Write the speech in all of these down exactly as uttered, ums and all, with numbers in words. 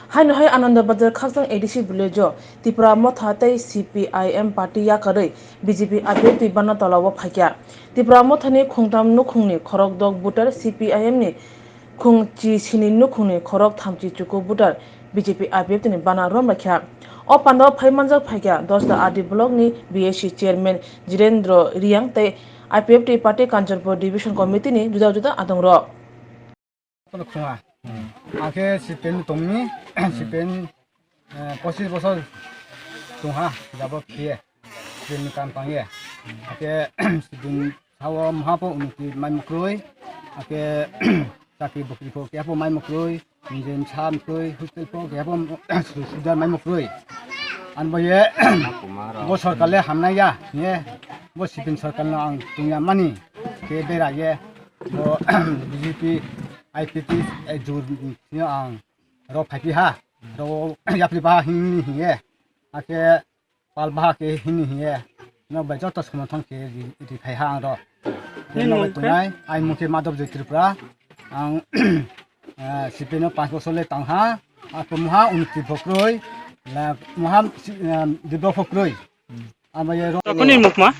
Haino hai Ananda Bazar khakchang A D C village o Tipra Motha tei C P I M party yakarwi B J P I P F T bana tola o phaikha. Tipra Motha ni khungtam nukhungni khorok dok voter, C P I M ni khung chi sini nukhungni khorok thamchi chuku voter B J P I P F T ni bana romlaikha. O panda o phaimanjak phaikha Dosda R D block ni B S C chairman Jirendra Reang tei I P F T party Kanchanpur division committee ni juda juda adongrok. Kono khunga. Ang khe C P M ni tongmi, C P M, eh, pochis bosor tongha, jabo khiye, C P M ni kam tangye. Akhe sidin sao maha po unuti mai mukroi, akhe chakri bukri po kya po mai mukroi, injen sa mukroi, hostel po kya po sudar mai mukroi. An bo ye, bo sorkar le hamnai ya, ye, bo C P M sorkar no ang tungya mani, khe bera ye, bo B J P, I P F T, eh, jur, ye ang ro phaipi ha, ro yapri ba hini hiye, akhe pal ba ke hini hiye, no bai joto somothon ke ri, ri khai ha ang ro. Nini no mung khe? Tunai, ai mung khe Madhav Joy Tripura, ang, eh, C P M no panch bosor le tang ha, ako muha unti phokroi, la muha, eh, dibro phokroi. Abo ye ro- Kuni mukma?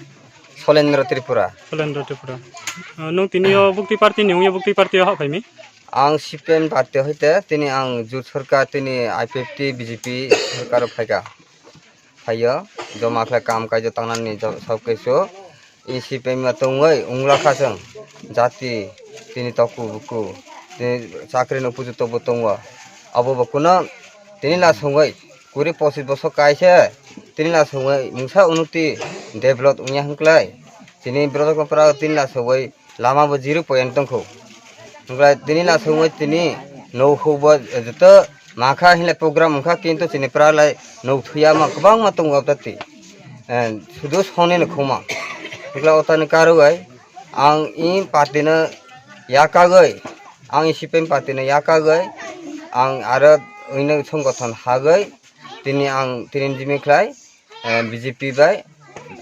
Solendra Tripura. Solendra Tripura. Ah, nung tini o bukti party ni, ungya bukti party o haphaimi? Ang C P M party hoite, tini ang jut sorkar, tini I P F T, B J P sorkar o phaika. Phaio, joma khlai kam kaijak tangnani jo-, sob kisu. I C P M ma tongwi, ungla kha chwng. Jati, tini toku buku, tini chakri no puju tobo tongo. Abo bo kuno, tini la songwi, kuri pochis bosor kaise, tini la songwi, mungsa unuti develop wngya hwnklai. Tini borok no pra tini la songwi, lama bo zero point tongkho. Hwnklai tini la songwi tini, no huk bo joto makha hinlai program wngkha, kintu tini pra lai no thuya ma kwbangma tongo tati. Eh, sudu songni no khuma. Hwnklai otani karwi, ang i party no yakagwi, ang i C P M party no yakagwi, ang aro ino songgothon hagwi, tini ang tini jimi khlai, eh, B J P bai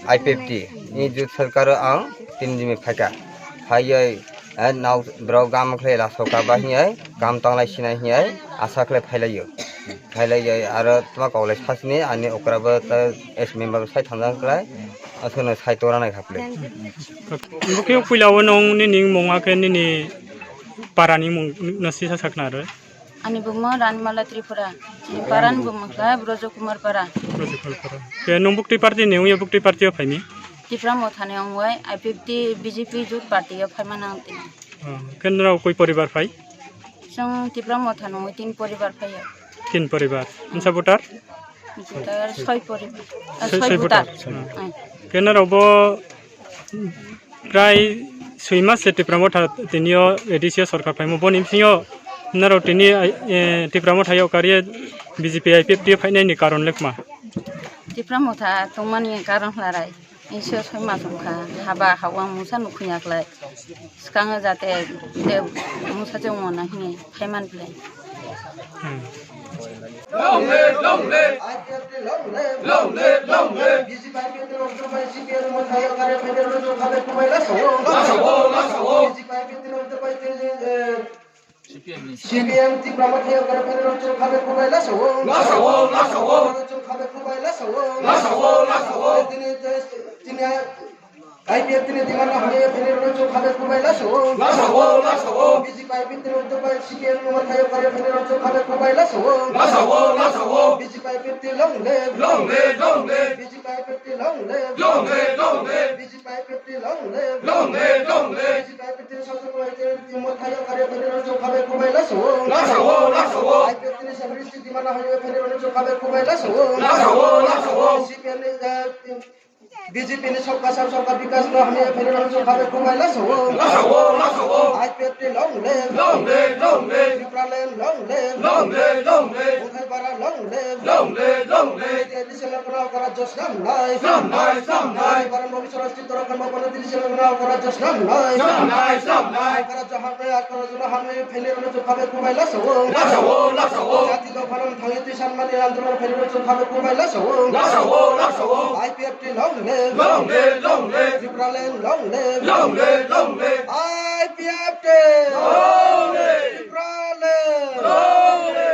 I P F T ni jut sarkar o ang tini jimi phaikha. Phaiwi, eh, nao borok gam khlai la soka ba hinwi, kam tanglai sinai hinwi, asa khlai phailaio. Phailaio, aro tma koklai sasini ani okra bo ta S member sai thangjak khlai, aswkno sai tora nai kha khlai. Bukhe puila o nong nini mung akhe nini para ni mung no sisa sakna ro. Ani bumung Ranimala Tripura. Ani para ni bumung kha Brojo Kumar Para. Brojo Kumar Para. Ke nung bukti party ni, uya bukti party o phaini? Tipra Motha ni ongwai I P F T B J P jut party o phaima nang tini. Ah, ke nrao koi poribar phai? Chwng Tipra Motha ni ongwi tin poribar phai o. Tin poribar. Nsa voter? Voter soi poribar. Ah, soi, soi voter. Voter. Ah. Ai. Ke nrao bo Prai soi mas se Tipra Motha tini o A D C o sorkar phaimo, boni bisingo norok tini, eh, Tipra Motha yo kariye B J P I P F T o phainai ni karon lekma? Tipra Motha tongmani karon hwlarai. Iso soi mas wngkha, haba hawang mungsa nukhuya khlai. Swkango jate de mungsa chwngmona hini phaiman phlai. Hmm. Long live, long live. I P F T long live. Long live, long live. B J P I P F T long live. C P M Motha yo kare federal no khabe kubai la sao. La sao, la sao. B J P I P F T long live. C P M Tipra Motha yo kare federal no khabe kubai la sao. La sao, la sao. Federal no khabe kubai la sao. La sao, la sao. Tini, tini, I P F T ni demand no hamya federal no khabe kubai la sao. La sao, la sao. B J P I P F T ni uddog bai C P M ni mothayo kare federal no khabe kubai la sao. La sao, la sao. B J P I P F T long live. Long live, long live. B J P I P F T long live. Long live, long live. B J P I P F T long live. Long live, long live. B J P I P F T sasok bai mothayo kare federal no khabe kubai la sao. La sao, la sao. I P F T ni seventy demand no hamya federal no khabe kubai la sao. La sao, la sao. C P M ni, eh, B J P ni Sabka Saath Sabka Vikas no hamya federal no khabe kubai la sao. La sao, la sao. I P F T long live. Long live, long live. Tipraland long live. Long live, long live. Uthai bara long live. Long live, long live. Traditional kono kara jos nam nai. Sam nai, sam nai. Bara mobi sora sito rakha ma kono traditional kono kara jos nam nai. Sam nai, sam nai. Kara jahar pe akara jona hamya federal no khabe kubai la sao. La sao, la sao. Jati dopha no thangwi twi sanmani andolon federal no khabe kubai la sao. La sao, la sao. I P F T long live. Long live, long live. Tipraland long live. Long live, long live. I P F T. Long live. Tipraland. Long live.